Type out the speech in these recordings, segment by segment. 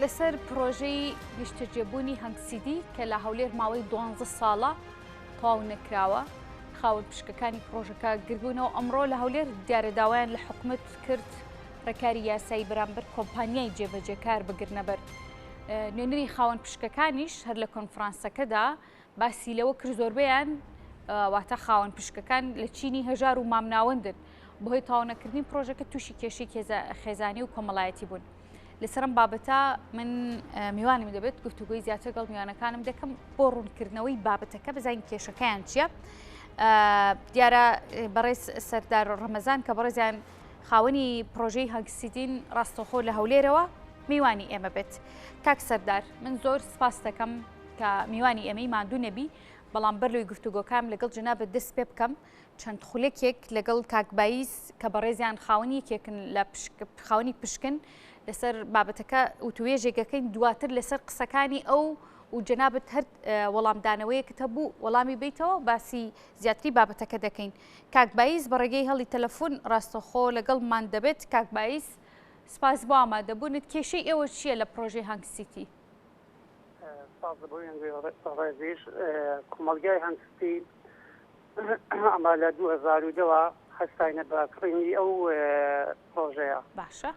لەسەر پرۆژەی نیشتەجێبوونی هەنگسیدی کە لە هەولێر ماوەی دوانزە ساڵە تەواو نەکراوە، خاوەن پشکەکانی پرۆژەکە گردبوونەوە ئەمڕۆ لە هەولێر دیارە داوایان لە حکومەت کرد ڕێکاری یاسایی بەرامبەر کۆمپانیای جێبەجێکار بگرنەبەر. نوێنەری خاوەن پشکەکانیش هەر لە کۆنفرانسەکەدا باسی لەوە کرد زۆربەیان واتە خاوەن پشکەکان لە چینی هەژار و مامناوەندن بەهۆی تەواونەکردنی پرۆژەکە تووشی کێشەی خێزانی و کۆمەڵایەتی بوون. لەسەر ئەم بابەتە من میوانم دەبێت گفتوگۆی زیاتر گەڵ میوانەکانم دەکەم بۆ ڕوونکردنەوەی بابەتەکە بزانین کێشەکەیان چییە. دیارە بەڕێز سەردار ڕەمەزان کە بەڕێزیان خاوەنی پرۆژەی هەنگسیدین ڕاستەخۆ لە هەولێرەوە میوانی ئێمە بێت. کاک سەردار من زۆر سپاس دەکەم کە میوانی ئێمەی ماندوو نەبی بەڵام بەر لەوەی گفتوگۆکام لەگەڵ جەنابت دەست پێ بکەم چەند خولەکێک لەگەڵ کاک بایز کە بەڕێزیان خاوەنی یەکێکن لە خاوەنی پشکن لەسەر بابەتەکە وتوێژێک دەکەین دواتر لەسەر قسەکانی ئەو و جەنابت هەر وەڵامدانەوەیەکت هەبوو وەڵامی بیتەوە باسی زیاتری بابەتەکە دەکەین کاک بایز بە ڕێگەی هەڵی تەلەفۆن ڕاستەخۆ لەگەڵمان دەبێت کاک بایز سپاس بۆ ئامادەبوونت کێشەی ئێوە چییە لە پرۆژەی هەنگ سیتی؟ سپاس بۆ ڕێزیش کۆمەڵگای هەنگ سیتی ئەمە لە 2010 وە هەستاینە بە کڕینی ئەو پرۆژەیە. باشە.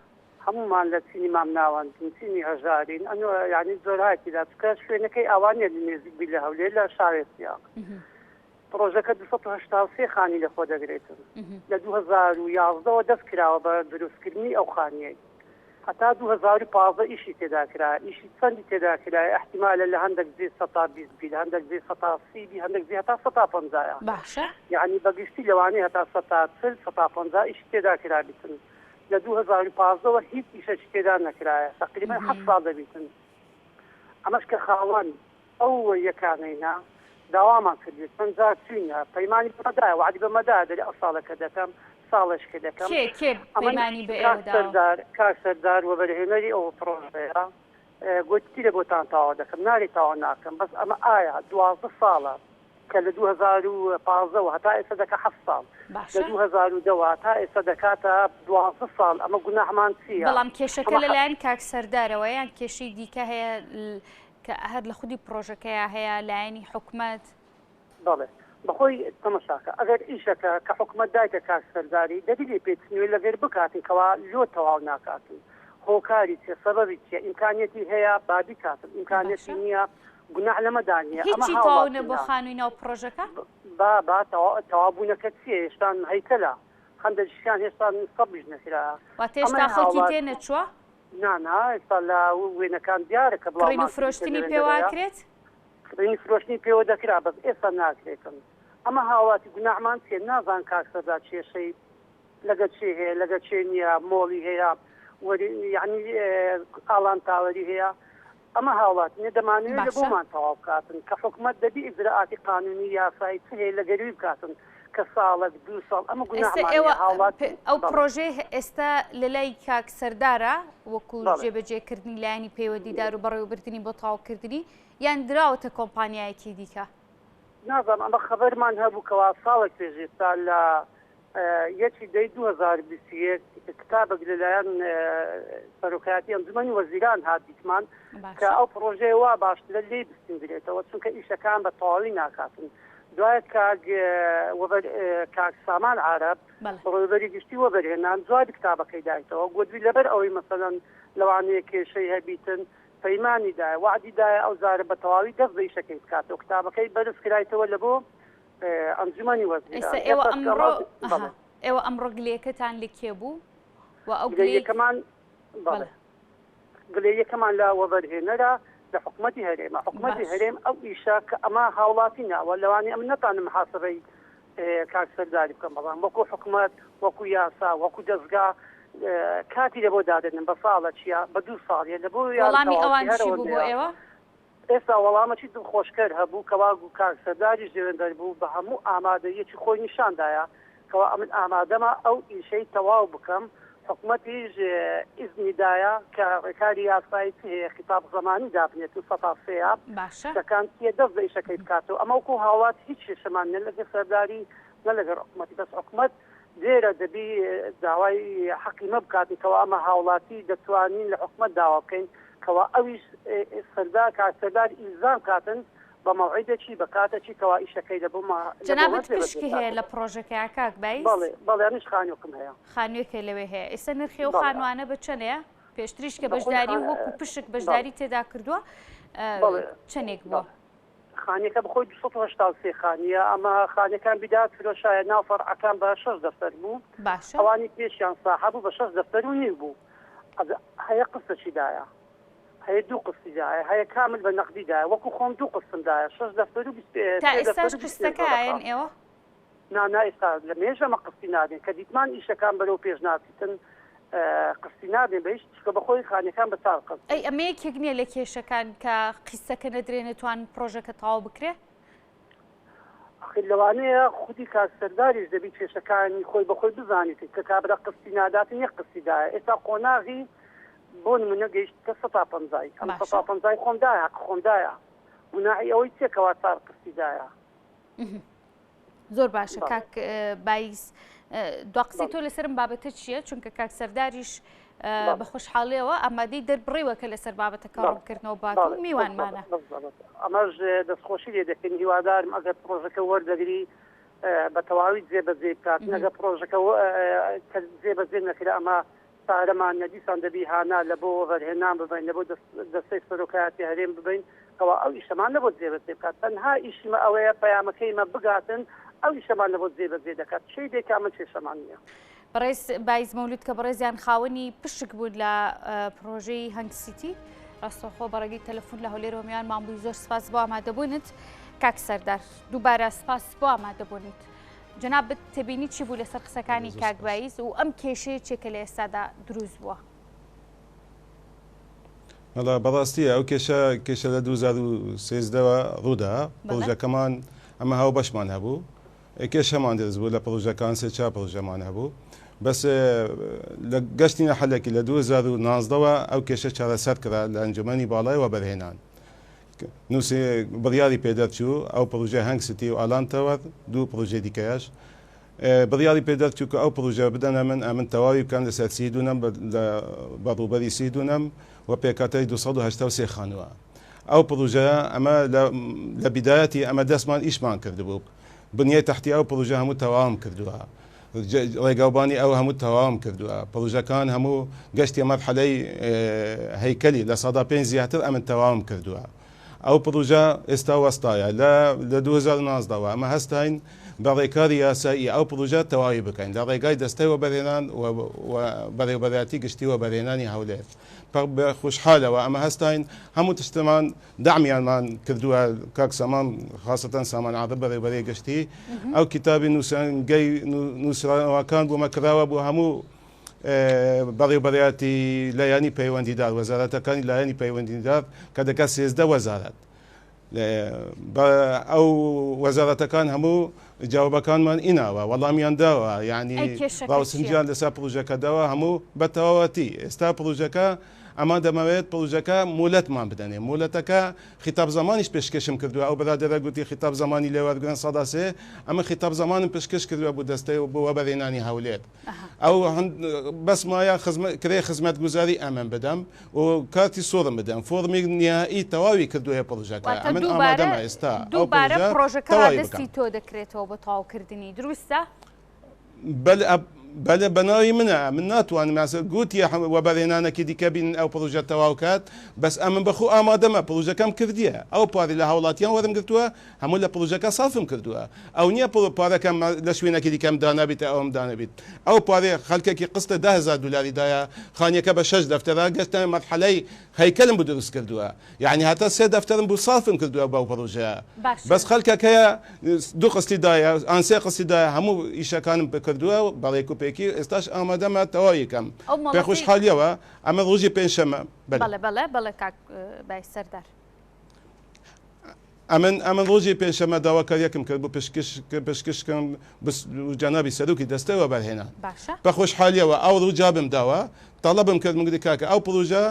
هەموومان لە چینی مامناوەندین، چینی هەژارین، ئەنۆ یانی زۆرهاکی دا چونکە شوێنەکەی ئاوا نییە نێزیک بی لە هەولێر لە شاوێسیە. پرۆژەکە 283 خانی لەخۆ دەگرێتن. لە 2011 وە دەست کراوە بە دروستکردنی ئەو خانیەی. هەتا 2015 ئیشی تێدا کرا، ئیشی چەندی تێدا کرایە ئیحتیمالە لە هەندەک جێ سەتا 20 بی، لە هەندەک جێ سەتا 30 بی، هەندەک جێ هەتا سەتا پەنجایە. باشە. یەعنی بە گشتی لەوانەیە هەتا سەتا 40 سەتا 50 ئیشی تێدا کرابیتن. لە 2015 وە هیچ ئیشەکی تێدا نەکرایە، تەقریبەن حەفت ساڵ دەبیتن. ئەمەش کە خاوەن ئەو یەکانەینە داوامان کردوێ چەند جار چوینە پەیمانی بە مەدایە وەعدی بە مەدایە دەرێ ئەو ساڵە کە دەکەم ساڵێش کە دەکەم کێ کێ ئەمن پەیمانی بە کاک ئێوە داوە؟ سەردار کاک سەردار وەبەرهێنەری ئەو پڕۆژەیە گۆتی لە بۆتان تەواو دەکەم نارێ تەواو ناکەم بەس ئەمە ئایا 12 ساڵە کە لە 2015 وە هەتا ئێستا دەکا حەفت ساڵ لە باشە. 2010 وە تا ئێستا دەکاتە 12 ساڵ ئەمە گوناحمان چییە بەڵام کێشەکە ئەمە لەلایەن کاک سەردارەوە یان کێشەی دیکە هەیە کە هەر لە خودی پڕۆژەکەیا هەیە لایەنی حکومەت. بەڵێ بەخۆی تەمەشاکە ئەگەر ئیشەکە کە حکومەت دایتە کاک سەرداری دەبی لێ پێچنوێ لەگەر بکاتن کەوا لۆ تەواو ناکاتن هۆکاری چیە سەبەبی چیە ئیمکانیەتی هەیە با بیکاتن ئیمکانیەتی باشە. نیە گوناح لەمەدا نیە ئەمە هیچی تەواو نەبووە هاوڵاتینە. خانووی ناو پڕۆژەکە؟ با با تەواو بوونەکە چیە هێشتان هەیکەلە هەندەکیشیان هێشتان سەبیش نەکرا واتە ئەمە هێشتا خەڵکی هاوڵات تێ نەچووە؟ نا نا ئێستا لە وێنەکان دیارە کە کڕین و بڵاومان کردیتە فرۆشتنی پێوە لەوێندەرەیە ئەکرێت؟ کڕین و فرۆشتنی پێوە دەکرا بەس ئێستا ناکرێتن ئەمە هاوڵاتی گوناحمان چیە نازان کاک سەردار کێشەی لەگە چێ هەیە لەگە چێ نیە مۆڵی هەیە وەری یانی ئاڵان تاوەری هەیە ئەمە هاوڵاتی نیە دەمانەوێت لە باشە. بۆمان تەواو بکاتن کە حکومەت دەبی ئیجرائاتی قانونی یاسایی چ هەیە لە گەروی بکاتن کە ساڵەک دوو ساڵ ئەمە ئێستا گوناحمان ئێوە نیە هاوڵاتی ئەو بەڵێ. پڕۆژەیه ئێستا لە لای کاک سەردارە وەکو بەڵێ. جێبەجێکردنی لایەنی پەیوەندیدار و بەڕێوەبردنی بۆ تەواوکردنی یان دراوەتە کۆمپانیایەکی دیکە؟ نازانم ئەمە خەبەرمان هەبوو کەوا ساڵێک پێش ئێستا لە یەکی دەی 2021 کتابێک لەلایەن سەرۆکایەتی ئەنجومەنی وەزیران هات دیتمان کە باشە. ئەو پڕۆژەیە وا باشترە لێی بستیندرێتەوە چونکە ئیشەکان بە تەواوی ناکاتن دوای کاک وەبەر کاک سامان عارەب بەڵێ. بەڕێوەبەری گشتی وەبەرهێنان جوابی کتابەکەی دایتەوە گۆتبی لەبەر ئەوەی مەسەلەن لەوانەیە کێشەی هەبیتن پەیمانی دایە وەعدی دایە ئەو جارە بە تەواوی دەست بە ئیشەکەی بکاتەوە کتابەکەی بەرز کرایتەوە لە بۆ ئەنجومەنی ئێستا وەزیران ئێوە ئێستاش کە ئەمڕۆ ئەمە ئەها بەڵێ ئێوە ئەمڕۆ گلەیەکەتان لە کێ بوو و ئەو گلەیە گلەییەکەمان بەڵێ بەڵێ. گلەییەکەمان لە وەبەرهێنەرە لە حکومەتی هەرێمە حکومەتی باش. هەرێم ئەو ئیشە کە ئەمە هاوڵاتی ناوە لەوانەیە ئەمن نەتانم محاسبەی کاک سەرداری بکەم بەڵام وەکو حکومەت وەکو یاسا وەکو دەزگا کاتی لە بۆ دادەنن بە ساڵە چیە بە دوو ساڵیە لە بۆ یان وەڵامی ئەوان تەواوتی چی بوو بۆ هەرەوەندەیە ئێوە؟ ئێستا وەڵامەکی دڵخۆشکەر هەبوو کەوا گوو کاک سەرداریش لەوێندەر بوو بە هەموو ئامادەییەکی خۆی نیشان دایە کەوا ئەمن ئامادەمە ئەو ئیشەی تەواو بکەم حکومەتیش ئیزنی دایە کە ڕێکاری یاسایی چ هەیە خیتاب زەمانی دابنێت و سەتا سێیە باشە. شتەکان چیە دەست بە ئیشەکەی بکاتەوە ئەمە وەکوو هاوڵاتی هیچ کێشەمان نە لەگەر سەرداری نە لەگەر حکومەتی بەس حکومەت لێرە دەبی داوای حەقی مە بکاتن کەوا ئەمە هاوڵاتی دەتوانین لە حکومەت داوا بکەین. کەوا ئەویش سەردار کاک سەردار ئیلزام کاتن بە مەوعیدەکی بە کاتەکی کەوا ئیشەکەی لە بۆ ما لە بۆ جەنابت مە جێبەجێ پشکی هەیە کاتن. لە پڕۆژەکەیا کاک بایز؟ بەڵێ بەڵێ ئەمنیش خانووکم هەیە. خانووێک هەیە لەوێ هەیە ئێستا نرخی ئەو بەڵێ. خانووانە بە چەنەیە؟ پێشتریش کە بەخۆی بەشداری خا و وەکو پشک بەڵێ. بەشداری تێدا کردووە بەڵێ چەنێک بووە؟ بەڵێ. خانیەکە بەخۆی 283 خانیە ئەمە خانیەکان بیدات فرۆشایە ناو فەرعەکان بە شەش دەفتەر بوو باشە. ئەوانی پێشیان ساحە بوو بە شەش دەفتەر و نیو بوو ئەز هەیە قستەکی دایە هەیە دوو قستی دایە هەیە کامل بە نەقدی دایە وەکو خۆم دوو قستم دایە شەش دەفتەر و بیست تا سێ ئێستاش دەفتەر و 25 قستەکە وەرەقە ئایەن ئێوە؟ نا نا ئێستا لە مێژە ئەمە قستی نادەین کە دیتمان ئیشەکان بەرەو پێش ناچیتن قستی نادەین بە هیچ چونکە بەخۆی خانیەکان بە چار قست ئەی بوو. ئەمە یەکێک نییە لە کێشەکان کە قیستەکە نەدرێ نەتوان پڕۆژەکە تەواو بکرێ؟ ئەخیر لەوانەیە خودی کاک سەرداریش دەبی کێشەکانی خۆی بەخۆی بزانیت کە کابرا قستی ناداتن یەک قستی دایە ئێستا قۆناغی بۆ نمونە گەیشتە سەتا پەنجای ئەم باشە. سەتا پەنجای خۆم دایە حەق خۆم دایە گوناحی ئەوەی چیە کەوا چار قستی دایە. زۆر باشە بەڵێ. کاک بایز دوا قسەی بەڵێ. تۆ لەسەرم بابەتە چییە؟ چونکە کاک سەرداریش بەڵێ. بە خۆشحاڵیەوە ئامادەی دەربڕیوە کە لەسەر بابەتەکە بەڵێ. ڕوونکردنەوە بات و بەڵێ. میوانمانە. بالضبط. ئەمەش دەستخۆشی لێ دەکەین هیوادارم ئەگەر پڕۆژەکە وەردەگری بە تەواوی جێبەجێ بکات نەگە پڕۆژەکە کە جێبەجێ نەکرا ئەمە پارەمان نە دیسان دەبی هانا لە بۆ وەبەرهێنان ببەین لە بۆ دەستەی سەرۆکایەتی هەرێم ببەین کەوا ئەو ئیشەمان لە بۆ جێبەجێ بکات تەنها ئیشی مە ئەوەیە پەیامەکەی مە بگاتن ئەو ئیشەمان لە بۆ جێبەجێ دەکات کێی دەیکا من کێشەمان نییە. بەڕێز بایز مەولود کە بەڕێزیان خاوەنی پشک بوون لە پرۆژەی هەنگ سیتی ڕاستەوخۆ بە ڕێگەی تەلەفۆن لە هەولێرەوە میوانمان بووی زۆر سپاس بۆ ئامادەبوونت کاک سەردار دووبارە سپاس بۆ ئامادەبوونت. جەنابت تێبینی چی بوو لەسەر قسەکانی کاک بایز و ئەم کێشەیە چیە کە لە ئێستادا دروست بووە؟ وەڵا بەڕاستی ئەو کێشە کێشە لە 2013 وە ڕوودا پڕۆژەکەمان ئەمە هاوبەشمان هەبوو کێشەمان دروست بوو لە پڕۆژەکان سێ چا پڕۆژەمان هەبوو بەس لە گەشتینە حەلێکی لە 2019 وە ئەو کێشە چارەسەر کرا لە ئەنجومەنی باڵای وەبەرهێنان نووسی بڕیاری پێدەرچوو ئەو پڕۆژەی هەنگ سیتی و ئالان تاوەر دوو پڕۆژەی دیکەیش بڕیاری پێدەرچوو کە ئەو پڕۆژە بدەنە من ئەمن تەواوی بکەم لەسەر سی دونەم بە ڕووبەری سی دونەم و پێکهاتەی 283 خانووە ئەو پڕۆژە ئەمە لە بیدایەتی ئەمە دەستمان ئیشمان کردبوو بنیەی تەحتی ئەو پڕۆژە هەموو تەواوم کردووە ڕێگاوبانی ئەو هەموو تەواوم کردووە پڕۆژەکان هەموو گەشتیە مەرحەلەی هەیکەلی 5% زیاتر ئەمن تەواوم کردووە ئەو پڕۆژە ئێستا وەستایە لە لە 2019 وە ئەمە هەستاین بە ڕێکاری یاسایی ئەو پڕۆژە تەواوی بکەین لە ڕێگای دەستەی وەبەرهێنان و بەڕێوبەرایەتی گشتی وەبەرهێنانی هەولێر بە خۆشحالەوە ئەمە هەستاین هەموو تشتمان دەعمیانمان کردووە کاک سامان خاصەتەن سامان عادل بەڕێوبەری گشتی ئەو کتابی نووسنگەی نووسراوەکان بۆمە کراوە بۆ هەموو بەڕێوبەرایەتی لایەنی پەیوەندیدار وەزارەتەکانی لایەنی پەیوەندیدار کە دەکات 13 وەزارەت ئەو وەزارەتەکان هەموو جوابەکانمان ئیناوە وەڵامیان داوە یعنی ڕاوسنجیان لەسەر پرۆژەکە داوە هەموو بە تەواوەتی ئێستا پرۆژەکە ئەمان دەمەوێت پرۆژەکە مولەتمان بدەنێ مولەتەکە خیتاب زەمانیش پێشکەشم کردووە ئەو برادەرە گوتی خیتاب زەمانی لێ وەرگرن سەدا سێ ئەمن خیتاب زەمانم پێشکەش کردووە بۆ دەستەی بۆ وەبەرهێنانی هەولێر ئەو بەس مایە کرێ خزمەتگوزاری ئەمن بدەم و کارتی سۆرم بدەم فۆرمی نیهایی تەواوی کردووە پرۆژەکە ئەمن ئامادەمە ئێستا ئەو دووبارە پرۆژەکە پرۆژەکە تەواوی ڕادەستی بکەم. تۆ دەکرێتەوە بۆ تەواوکردنی دروستە؟ بەلێ بەلێ بەناوی منە من ناتوانم یاسە گوتی وەبەرهێنانەکی دیکە بین ئەو پرۆژە تەواو کات بەس ئەمن بەخۆ ئامادەمە پرۆژەکەم کردیە ئەو پارەی لە هاوڵاتیان وەرم گرتووە هەموو لە پرۆژەکە سەرفم کردووە ئەو نییە پارەکەم لە شوێنەکی دیکەم دانابیت ئەوم دانەبیت ئەو پارەی خەلکێکی قستە 10000 دلاری دایە خانیەکە بە شەش دەفتەرە گەشتە مەرحەلەی هەیکەلم بۆ دروست کردووە یەعنی هەتا سێ دەفتەرم بو سافم کردوە بەو پڕۆژەیە بەس خەلکەک هەیە دوو قستی دایە ئان سێ قستی دایە هەموو ئیشەکانم کردوە بە ڕێک و پێکی ئێستاش ئامادەمە تەواوی کەم پێ خۆشحالیەوە ئەمە ڕۆژی پێنجشەمە بەلێ. بەڵێ بەڵێ بەڵێ کاک بای سەردار. ئەمن ئەمن ڕۆژی پێنجشەمە داواکاریەکم کرد بۆ پشکش پشکش کەم بس جەنابی سەرۆکی دەستەی وەبەرهێنان باشە. بە خۆشحالیەوە ئەو ڕوو جابم داوە. تەڵەبم کرد من گوتی کاکە ئەو پڕۆژە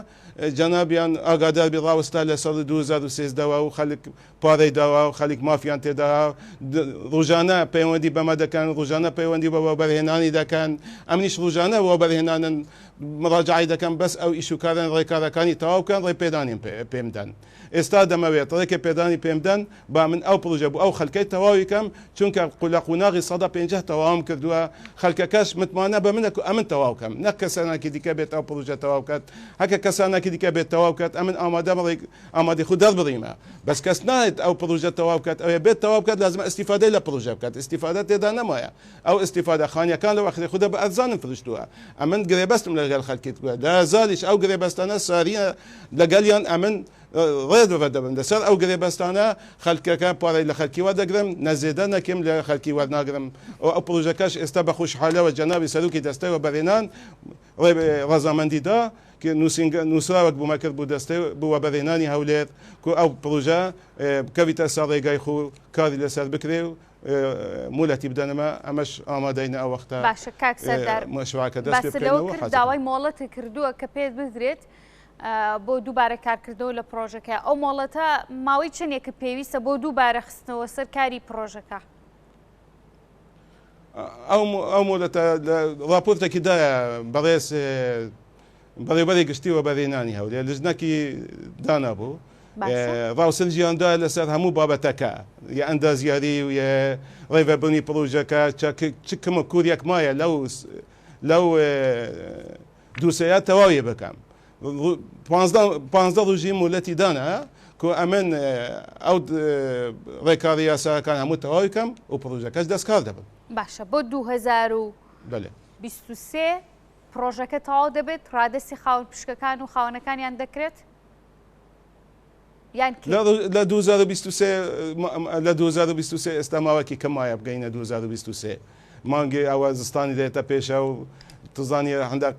جەنابیان ئاگادار بی ڕاوەستا لە ساڵی 2013 وە و خەلک پارەی داوە و خەلک مافیان تێدا ڕۆژانە پەیوەندی بەمە دەکەن ڕۆژانە پەیوەندی بە وەبەرهێنانی دەکەن ئەمنیش ڕۆژانە وەبەرهێنانن مڕاجعەی دەکەم بەس ئەو ئیش و کارن ڕێکارەکانی تەواو بکەن ڕێ پێدانیم پێم دەن ئێستا دەمەوێت ڕێکێ پێدانی پێم دەن با من ئەو پڕۆژە بۆ ئەو خەلکەی تەواوی کەم چونکە لە قوناغی 150 تەواوم کردووە خەلکەکەش متمانە بە منە کو ئەمن تەواو کەم نەک کەساناکی دیکە بێت ئەو پڕۆژە تەواو کات هەکە کەساناکی دیکە بێت تەواو کات ئەمن ئامادەم ڕێک ئامادەی خو دەربڕیمە بەس کەس نایەت ئەو پڕۆژە تەواو بکات ئەوێ بێت تەواو بکات لازمە ئیستیفادەی لە پڕۆژە بکات ئیستیفادە تێدا نەمایە ئەو ئیستیفادە خانیەکان لە وەختی خودا بە ئەرزانم فرشتووە ئەمن گرێبەستم لەگەل خەلکی کردووە لازالیش ئەو گرێبەستانە ساریە لەگەلیان ئەمن ڕێز بە دەبم لەسەر ئەو گرێبەستانە خەلکەکە پارەی لە خەلکی وەردەگرم نە زێدە نە کێم لە خەلکی وەرناگرم ئەو پڕۆژەکەش ئێستا بە خۆشحالەوە جەنابی سەرۆکی دەستەی وەبەرهێنان ڕەزامەندی دا کە نووسینگە نووسراوەک بۆ مەکرد بۆ دەستەی بۆ وەبەرهێنانی هەولێر کو ئەو پڕۆژە بکەویتە سەر ڕێگای خۆ کاری لەسەر بکرێ و مولەتی بدەنمە ئەمەش ئامادەینە ئەو وەختە باشە کاک سەردار مەشروعەکە دەست پێ باست لەوە بکەینەوە کرد حازرین. داوای مۆڵەتت کردووە کە پێت بدرێت بۆ دووبارە کارکردنەوە لە پڕۆژەکە ئەو مۆڵەتە ماوەی چەندێکە پێویستە بۆ دووبارە خستنەوە سەر کاری پڕۆژەکە؟ ئەو مۆلەتە لە ڕاپۆرتێکی دایە بەڕێز بەڕێوبەری گشتی وەبەرهێنانی هەولێر لجنەکی دانابوو ڕاوسنجیان دا لەسەر هەموو بابەتەکە یە ئەندازیاری و یە ڕێڤەبرنی پڕۆژەکە چ کمە کوریەک مایە لەو لەو دووسەیە تەواوی بکەم پانزدە ڕۆژی مولەتی دانا کو ئەمن ئەو ڕێکاری یاساکان هەموو تەواوی کەم و پڕۆژەکەش دەستکار دەبم. باشە بۆ 2023 پڕۆژەکە تەواو دەبێت ڕادەستی خاوەن پشکەکان و خاوەنەکانیان دەکرێت؟ یان کەی؟ لە 2023 لە 2023 ئێستا ماوەکی کەم مایە بگەینە 2023 مانگی ئەوە زستانی دێتە پێشە و تزانی هەندێک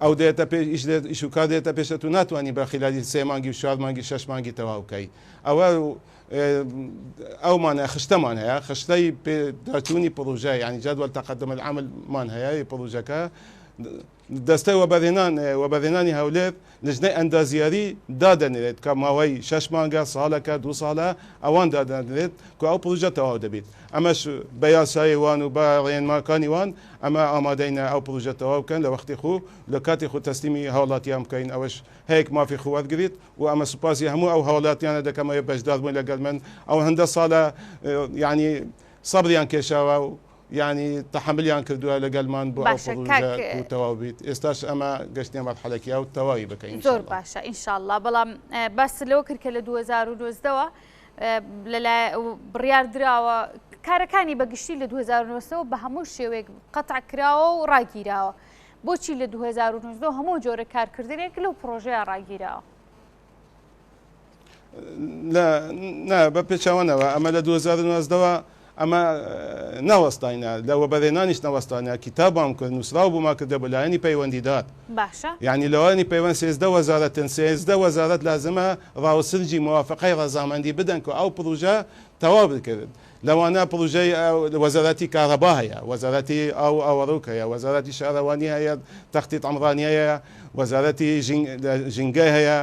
ئەو دێتە پێش ئیش دێت ئیش و کار دێتە پێشە تو ناتوانانی بە خلالی سێ مانگی و چوار مانگی شەش مانگی تەواو بکەی ئەوە ئەومانە خشتەمان هەیە خشتەی پێداچوونی پڕۆژە یعنی جدول تقدم العمل مان هەیە پڕۆژەکە دەستەی وەبەرهێنان وەبەرهێنانی هەولێر لیژنەی ئەندازیاری دادەنرێت کە ماوەی شەش مانگە، ساڵەکە، دوو ساڵە ئەوان دادەنرێت کە ئەو پڕۆژە تەواو دەبیت. ئەمەش بە یاسای وان و بە ڕێنماکانی وان ئەمە ئامادەینە ئەو پڕۆژە تەواو بکەن لە وەختی خۆ لە کاتی خۆ تەسلیمی هاوڵاتیان بکەین ئەوەش هەیەک مافی خۆ وەرگریت و ئەمە سوپاسی هەموو ئەو هاوڵاتیانە دەکەم ئەوێ بەشدار بوون لەگەل من ئەو هەندە ساڵە یانی سەبریان کێشاوە و یانی تەحەملیان کردووە لەگەلمان بۆ ئەو باشە پڕۆژە کاک کو تەواو بیت ئێستاش ئەمە گەشتنە مەرحەلەکی ئەو تەواوی بکەین زۆر ان شاء اللە. باشە ان شاء اللە بەڵام باست لەوە کرد کە لە 2019 وە لەلای بڕیار دراوە کارەکانی بە گشتی لە 2019 وە بە هەموو شێوەیەک قەتع کراوە و ڕاگیراوە بۆچی لە 2019 هەموو جۆرە کارکردنێک لەو پڕۆژەیە ڕاگیراوە؟ نا بە پێچەوانەوە ئەمە لە 2019 وە ئەمە نەوەستاینە لە وەبەرهێنانیش نەوەستانە کیتابمان کرد نووسراو بۆما کردە بۆ لایەنی پەیوەندیدار باشە یعنی لەوانی پەیوەند 13 وەزارەتن 13 وەزارەت لازمە ڕاوسرجی موافقەی ڕەزامەندی بدەن کە ئەو پڕۆژە تەواو بکرێت لەوانە پڕۆژەی وەزارەتی کارەبا هەیە وەزارەتی ئاو و ئاوەڕۆک هەیە وەزارەتی شارەوانی هەیە تەختیت عمرانی هەیە وەزارەتی ژینگە هەیە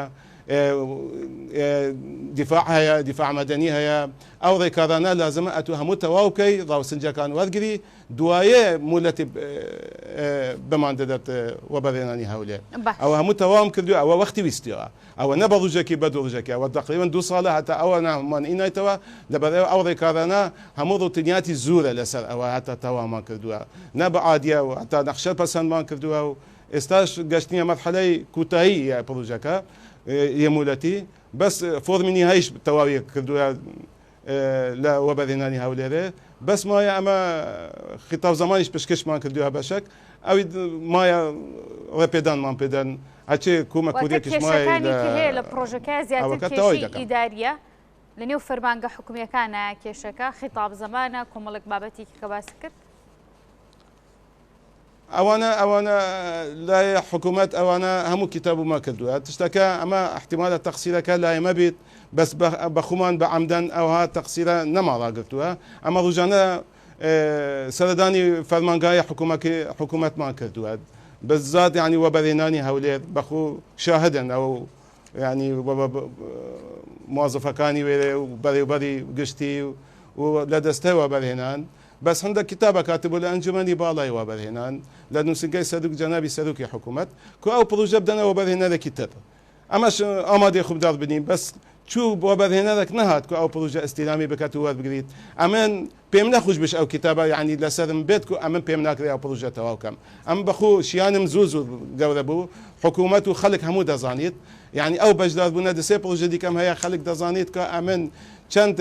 دیفاع هەیە، دیفاع مەدەنی هەیە، ئەو ڕێکارانە لازمە ئەتوو هەموو تەواو بکەی، ڕاوسنجەکان وەرگری، دوایێ مولەتی بمان دەدەت وەبەرهێنانی هەولێر. ئەوە هەموو تەواوم کردووە، ئەوە وەختی ویستیەوە، ئەوە نە بە ڕوژێکی بە دوو ڕوژێکی، ئەوە تەقریبەن دوو ساڵە هەتا ئەوە نامان ئینایتەوە، لەبەرئەوە ئەو ڕێکارانە هەموو ڕوتینیاتی زورە لەسەر ئەوە هەتا تەواومان کردووە، نە بە عادیە و هەتا نەخشە پەسەندمان کردووە و ئێستاش گەشتنیە مەرحەلەی کوتایی یە پڕوژەکە یە مولەتی بەس فۆرمی نیهایش تەواوی کردوە لە وەبەرهێنانی هەولێرێ بەس مایە ئەمە خیتاب زمانیش پشکشمان کردوە بەشەک ئەوی مایە ڕێپێدانمان پێدەن هەچێ کومە واتە کوریەکیش مایە کێشەکانی لە کە هەیە لە پڕۆژەکە زیاتر ئەوەکە تەواوی کێشەی دەکەم. ئیداریە لە نێو فەرمانگە حکومیەکانە کێشەکە خیتاب زمانە کۆمەڵێک بابەتێکی کە باست کرد. ئەوانە ئەوانە لای حکوومەت ئەوانە هەموو کیتابوومە کردووە تشتەکە ئەمە احتیمالە تەقسیرەکە لای مە بیت بەس بە خۆمان بە عەمدەن ئەوها تەقسیرە نەما ڕاگرتووە ئەمە ڕوژانە. سەردانی فەرمانگای حکوومەکی حکوومەتمان کردووە بەزات یعنی وەبەرهێنانی هەولێر بەخۆ شاهدن ئەو یعنی موظفەکانی وێرێ و بەرێوبەری گشتی و لە دەستەی وەبەرهێنان بەس هەندێک کتابە کاتبوو لە ئەنجومەنی باڵای وەبەرهێنان لە نووسینگەی سەرۆک جەنابی سەرۆکی حکوومەت کو ئەو پڕۆژە بدەنە وەبەرهێنەرێکی تر ئەمەش ئامادەی خوبدار بنین بەس چوو وەبەرهێنەرێک نەهات کو ئەو پڕۆژە ئیستیلامی بکات و وەربگریت ئەمن پێم نەخوش بش ئەو کتابە یعنی لەسەرم بێت کو ئەمن پێم ناکرێ ئەو پڕۆژە تەواو کەم ئەم بەخۆ شیانم زۆر زۆر گەورە بوو حکوومەت و خەڵک هەموو دەزانیت یعنی ئەو بەشداربوونە دسێ پڕۆژە دیکەم هەیە خەڵک دەزانیت کە ئەمن چەند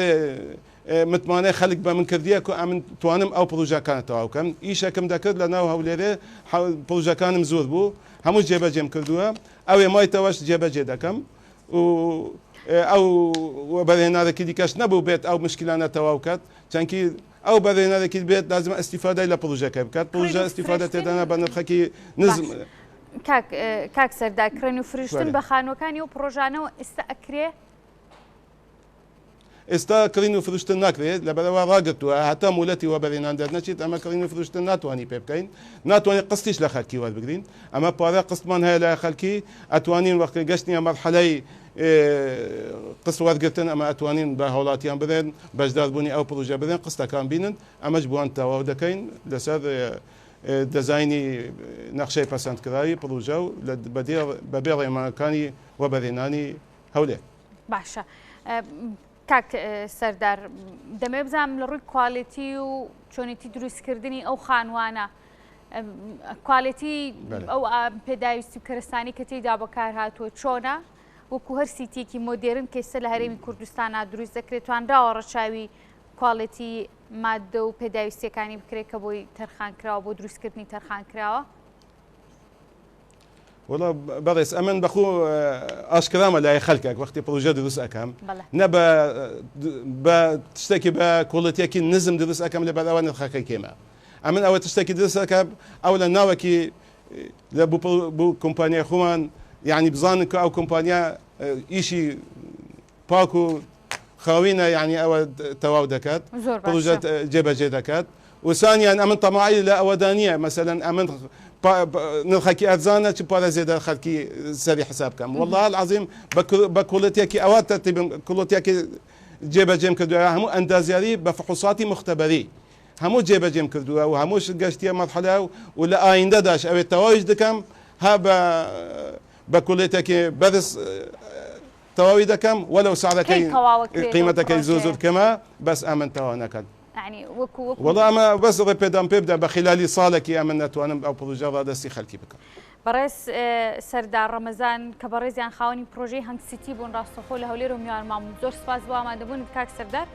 متمانەی خەلک بە من کردیە کو ئەمن توانم ئەو پڕوژەکانە تەواو کەم ئیشەکم دەکرد لە ناو هەولێرێ پڕوژەکانم زۆر بوو هەموو جێبەجێم کردووە ئەوێ مایتەوەش جێبەجێ دەکەم و ئەو وەبەرهێنارێکی دیکەش نەبوو بێت ئەو مشکلانە تەواو کات چەنکی ئەو بەرهێنەرێکی بێت لازمە ئیستیفادەی لە پڕوژەکە بکات پڕوژە ئیستیفادە تێدانا بە نرخەکی نزم. کاک کاک سەردار کڕین و فرشتن بە خانووەکانی و پڕۆژانەوە ئێستا ئەکرێ؟ ئێستا کڕین و فرۆشتن ناکرێت، لەبەرئەوە ڕاگرتووە هەتا مۆلەتی وەبەرهێنان دەرنەچێت، ئەمە کڕین و فرۆشتن ناتوانین پێ بکەین، ناتوانین قستیش لە خەلکی وەربگرین، ئەمە پارە قستمان هەیە لای خەلکی، ئەتوانین وەختی گەشتنیە مەرحەلەی قست وەرگرتن ئەمە ئەتوانین بە هاوڵاتیان بڵێن بەشداربوونی ئەو پڕۆژە بڵێن قستەکان بینن، ئەمەش بۆیان تەواو دەکەین لەسەر دەزاینی نەخشەی پەسەندکراوی پڕۆژە و بەبێ ڕێنمایەکانی وەبەرهێنانی هەولێر. باشە کاک سەردار دەمەوێت بزانم لە ڕووی کوالێتی و چۆنێتی دروستکردنی ئەو خانوانە کوالێتی ئەو پێداویستی و کەرەستانی کە تێیدا بەکار هاتووە چۆنە وەکو هەر سیتیەکی مۆدێرن کە ئێستا لە هەرێمی کوردستانە دروست دەکرێت توانراوە ڕەچاوی کوالێتی مادە و پێداویستیەکانی بکرێت کە بۆی تەرخان کراوە بۆ دروستکردنی تەرخان کراوە؟ وەڵا بەڕێز ئەمن بەخۆ ئاشکرامە لای خەلکەک وەختی پڕۆژە دروست ئەکەم نە بە بە شتێکی بە کوڵەتێکی نزم دروست ئەەکەم لە بەرەوە نرخەکەی کێمە ئەمن ئەوە تشتێکی دروست ئەەکەم ئەو لە ناوەکی لە بۆ کۆمپانیای خۆمان یعنی بزانن کە ئەو کۆمپانیا ئیشی پاک و خاوینە یانی ئەوە تەواو دەکات پڕۆژە جێبەجێ دەکات و سانیان ئەمن تەماعی لە ئەوەدا نییە مەسەلەن ئەمن نرخەکی ئەرزانە چ پارە زێدە خەلکی سەری حساب کەم والله العظیم بە کوڵەتێکی ئەوە تەرتیبم کوڵەتێکی جێبەجێم کردووە هەموو ئەندازیاری بە فحوصاتی مختبەری هەموو جێبەجێم کردووە و هەمووش گەشتیە مەرحەلە و لە ئایندەداش ئەوێ تەواویش دەکەم ها بە بە کوڵێتێکی بەرز تەواوی دەکەم وەلەو سعرەکەی کەی تەواوەکرێت ئەو قیمەتەکەی زۆر پڕۆژەیە؟ زۆر کەمە بەس ئەمن تەواو نەکەن. یەعنی وەکو وەکو وەڵا ئەمە بەس ڕێ پێدان پێ بدە بە خیلالی ساڵێکی ئەمن ئەتوانم ئەو پڕۆژە ڕادەستی خەلکی بکەم. بەڕێز سەردار ڕەمەزان کە بەڕێزیان خاوەنی پڕۆژەی هەنگ سیتی بوون ڕاستەوخۆ لە هەولێرەوە میوانمان بوون زۆر سوپاس بۆ ئامادەبوونت کاک سەردار.